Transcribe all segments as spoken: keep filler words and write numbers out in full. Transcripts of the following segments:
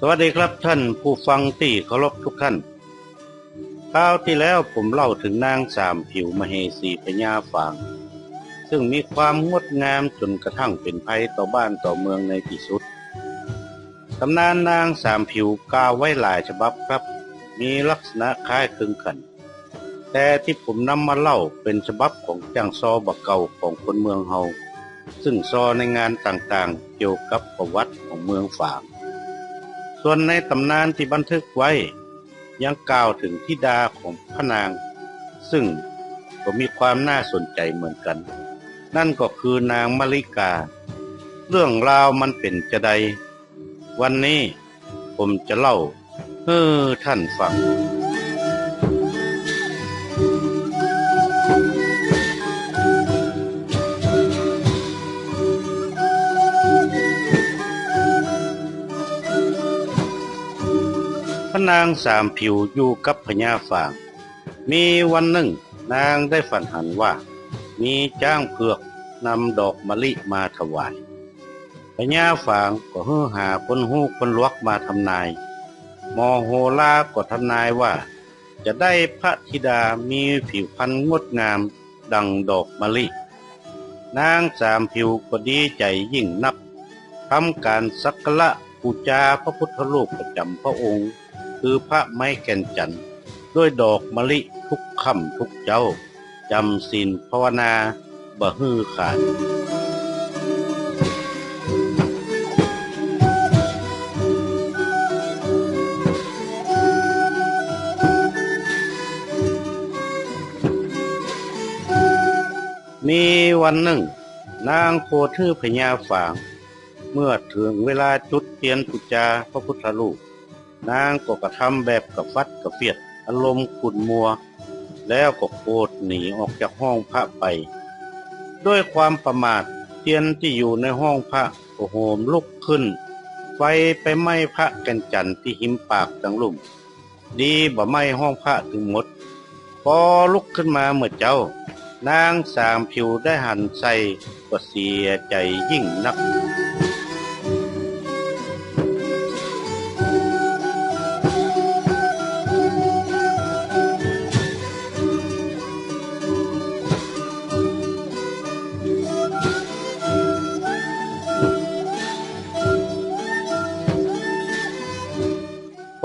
สวัสดีครับท่านผู้ฟังตี้เคารพทุกท่าน คราวตี้แล้วผมเล่าเถิงนางสามผิวมเหสีพญาฝาง ซึ่งมีความงดงามจ๋นกระทั่งเป๋นภัยต่อบ้านต่อเมืองในตี้สุด ต๋ำนานนางสามผิวกล่าวไว้หลายฉบับครับ มีลักษณะคล้ายคลึงกั๋น แต่ตี้ผมนำมาเล่าเป๋นฉบับของจ้างซอบ่าเก่าของคนเมืองเฮา ซึ่งซอในงานต่างๆ เกี่ยวกับประวัติของเมืองฝาง ส่วนในต๋ำนานตี้บันทึกไว้ ยังกล่าวเถิงธิดาของพระนาง ซึ่งก็มีความน่าสนใจ๋เหมือนกั๋น นั่นก็คือนางมะลิกา เรื่องราวมันเป๋นจาใด วันนี้ผมจะเล่าหื้อท่านฟัง พระนางสามผิวอยู่กับพญาฝาง มีวันนึ่งนางได้ฝันหันว่า มีจ๊างเผือกนำดอกมะลิมาถวาย พญาฝางก็หื้อหาคนฮู้คนหลวกมาทำนาย หมอโหราก็ทำนายว่า จะได้พระธิดามีผิวพรรณงดงามดั่งดอกมะลิ นางสามผิวก็ดีใจ๋ยิ่งนัก ทำก๋านสักการะปู๋จาพระพุทธรูปประจ๋ำพระองค์ คือพระไม้แก่นจันทน์ ด้วยดอกมะลิทุกค่ำทุกเจ๊า จ๋ำศีลภาวนาบ่หื้อขาด มีวันนึ่ง นางโผดหื้อพญาฝาง เมื่อเถิงเวลาจุดเตียนปู๋จาพระพุทธรูป นางก็กระทำแบบกระฟัดกระเฟียด อารมณ์ขุ่นมัว แล้วก็โผดหนีออกจากห้องพระไป ด้วยความประหม่าท เตียนตี้อยู่ในห้องพระก็โหมลุกขึ้น ไฟไปไหม้พระแก่นจันทน์ตี้ฮิมปากตังลุ่ม ดีบ่ไหม้ห้องพระตึงหมด ปอลุกขึ้นมาเมื่อเจ๊า นางสามผิวได้หันใส่ก็เสียใจ๋ยิ่งนัก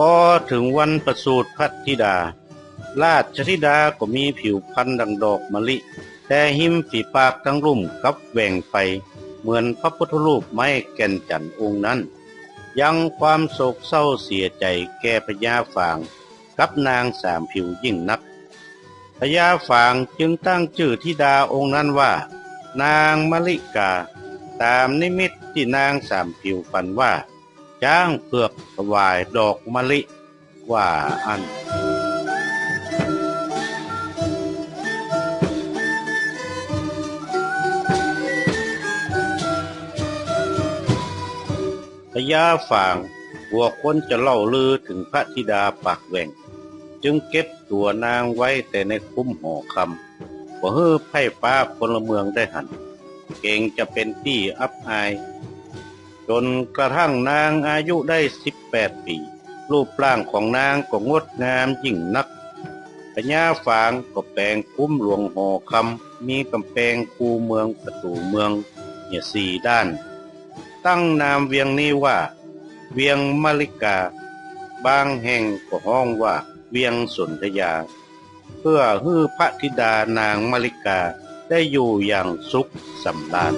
ปอเถิงวันประสูติพระธิดา ราชธิดาก็มีผิวพรรณดั่งดอกมะลิ แต่ฮิมฝีปากตังลุ่มกลับแหว่งไป เหมือนพระพุทธรูปไม้แก่นจันทน์องค์นั้น ยังความโศกเศร้าเสียใจ๋แก่พญาฝางกับนางสามผิวยิ่งนัก พญาฝางจึงตั้งจื้อธิดาองค์นั้นว่า นางมะลิกา ต๋ามนิมิตตี้นางสามผิวฝันว่า จ๊างเผือกถวายดอกมะลิ ว่าอั้น พญาฝางกั๋วคนจะเล่าลือเถิงพระธิดาปากแหว่ง จึงเก็บตั๋วนางไว้แต่ในคุ้มหอคำ บ่หื้อไพร่ฟ้าพลเมืองได้หัน เกรงจะเป๋นตี้อับอาย จ๋นกระทั่งนางอายุได้สิบแปดปี๋ รูปร่างของนางก็งดงามยิ่งนัก พญาฝางก็แป๋งคุ้มหลวงหอคำ มีก๋ำแปงคูเมืองประตู๋เมืองเหียสี่ด้าน ตั้งนามเวียงนี้ว่า เวียงมะลิกา บางแห่งก็ฮ้องว่าเวียงสนธยา เพื่อหื้อพระธิดานางมะลิกาได้อยู่อย่างสุขสำราญ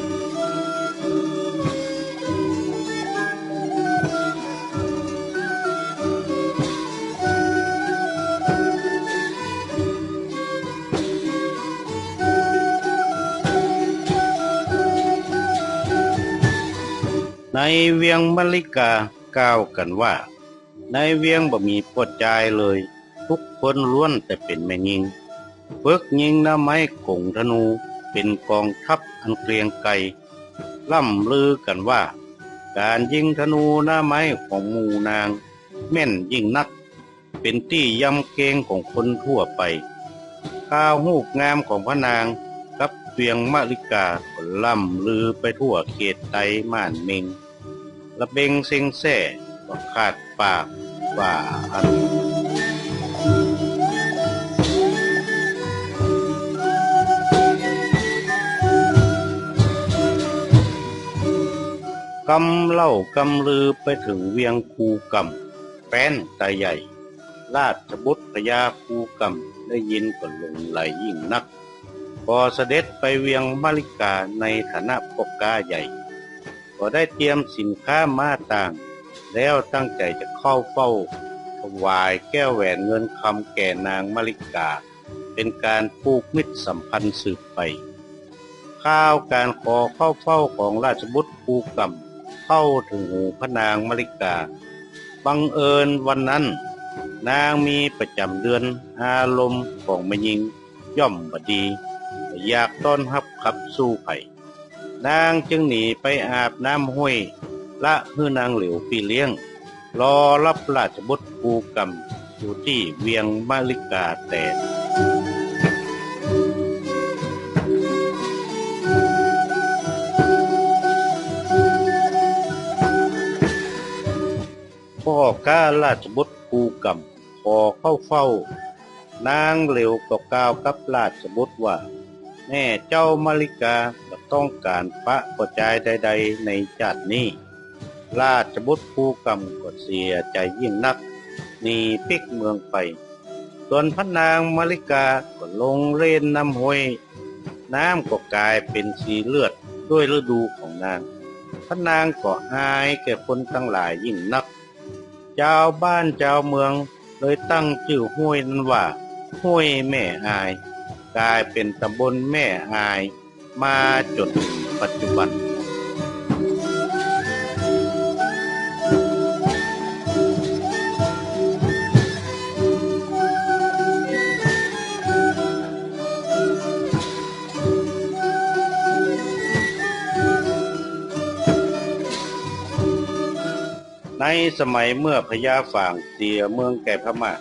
ในเวียงมะลิกากล่าวกั๋นว่า ในเวียงบ่มีป้อจายเลย ทุกคนล้วนแต่เป๋นแม่ญิง ฝึกยิงหน้าไม้ก๋งธนูเป๋นก๋องทัพอันเกรียงไกร ล่ำลือกั๋นว่า ก๋านยิงธนูหน้าไม้ของหมู่นางแม่นยิ่งนัก เป๋นตี้ยำเกรงของคนทั่วไป ข่าวฮูปงามของพระนางกับเวียงมะลิกาก็ล่ำลือไปทั่วเขตไตม่านเม็ง ละเบงเซ็งแซ่ บ ขาดปากว่าอั้น กำเล่ากำลือไปเถิงเวียงภูกำ แคว้นตาใหญ่ ราชบุตรพญาภูกำได้ยินก็หลงใหลยิ่งนัก ก็เสด็จไปเวียงมะลิกาในฐานะป้อก๊าใหญ่ ก็ได้เตรียมสินค้าม้าต่าง แล้วตั้งใจ๋จะเข้าเฝ้าถวายแก้วแหวนเงินคำแก่นางมะลิกา เป๋นก๋านผูกมิตรสัมพันธ์สืบไป ข่าวก๋านขอเข้าเฝ้าของราชบุตรภูกำเข้าเถิงหูพระนางมะลิกา บังเอิญวันนั้นนางมีประจ๋ำเดือน อารมณ์ของแม่ญิงย่อมบ่ดี บ่อยากต้อนฮับขับสู้ใผ นางจึงหนีไปอาบน้ำห้วย ละหื้อนางเหลียวปี้เลี้ยง รอฮับราชบุตรภูกำอยู่ตี้เวียงมะลิกาแตน ป้อก๊าราชบุตรภูกำขอเข้าเฝ้า นางเหลียวก็กล่าวกับราชบุตรว่า แม่เจ้ามะลิกาบ่ต้องก๋านปะป้อจายใดๆ ในจาตินี้ ราชบุตรภูกำก็เสียใจ๋ยิ่งนัก หนีปิ๊กเมืองไป ส่วนพระนางมะลิกาก็ลงเล่นน้ำห้วย น้ำก็ก๋ายเป๋นสีเลือดด้วยฤดูของนาง พระนางก็อายแก่คนตังหลายยิ่งนัก จาวบ้านจาวเมืองเลยตั้งจื้อห้วยนั้นว่า ห้วยแม่อาย ก๋ายเป๋นตำบลแม่อาย มาจ๋นเถิงปัจจุบัน ในสมัยเมื่อพญาฝางเสียเมืองแก่พม่า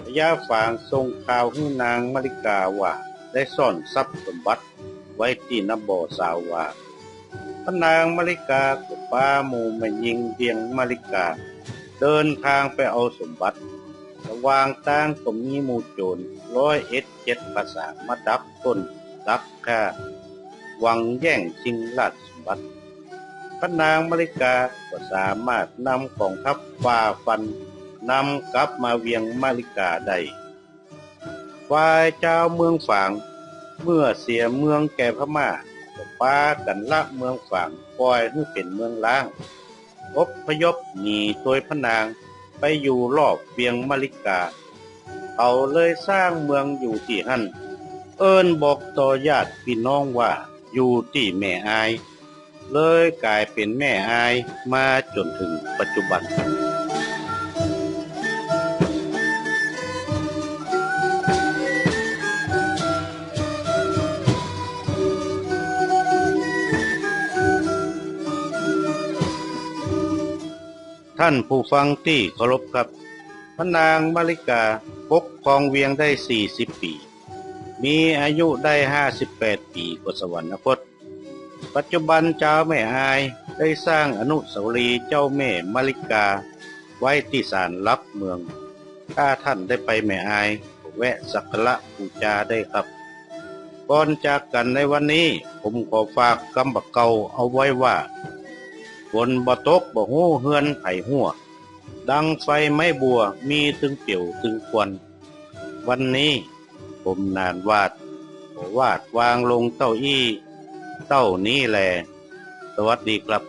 พญาฝางส่งข่าวหื้อนางมะลิกาว่าได้ซ่อนทรัพย์สมบัติไว้ตี้น้ำบ่อสาวหวา พระนางมะลิกาก็ปาหมู่แม่ญิงเวียงมะลิกา เดินตางไปเอาสมบัติ ระหว่างตางก็มีหมู่โจ๋รร้อยเอ็ดเจ็ดภาษามาดักปล้นลักฆ่า หวังแย่งชิงราชสมบัติ พระนางมะลิกาก็สามารถนำก๋องทัพฝ่าฟันนำกลับมาเวียงมะลิกาได้ ฝ่ายจาวเมืองฝาง เมื่อเสียเมืองแก่พม่า ก็ปากั๋นละเมืองฝาง ป่อยหื้อเป๋นเมืองฮ้าง อพยพหนีโตยพระนางไปอยู่รอบเวียงมะลิกา เขาเลยสร้างเมืองอยู่ตี้หั้น เอิ้นบอกต่อญาติปี้น้องว่าอยู่ตี้แม่อาย เลยก๋ายเป๋นแม่อายมาจ๋นเถิงปัจจุบัน ท่านผู้ฟังตี้เคารพครับ พระนางมะลิกาปกครองเวียงได้สี่สิบปี๋ มีอายุได้ห้าสิบแปดปี๋ก็สวรรคต ปัจจุบันจาวแม่อายได้สร้างอนุสาวรีย์เจ้าแม่มะลิกาไว้ตี้ศาลหลักเมือง ถ้าท่านได้ไปแม่อายก็แวะสักการะบูชาได้ครับ ก่อนจากกั๋นในวันนี้ ผมขอฝากกำบ่าเก่าเอาไว้ว่า ฝนบ่ตกบ่ฮู้เฮือนใผฮั่ว ดังไฟไม้บั่วมีตึงเปียวตึงควัน วันนี้ผมหนานหวาด ขอวาดวางลงเต้าอี้ เต้านี้แล สวัสดีครับ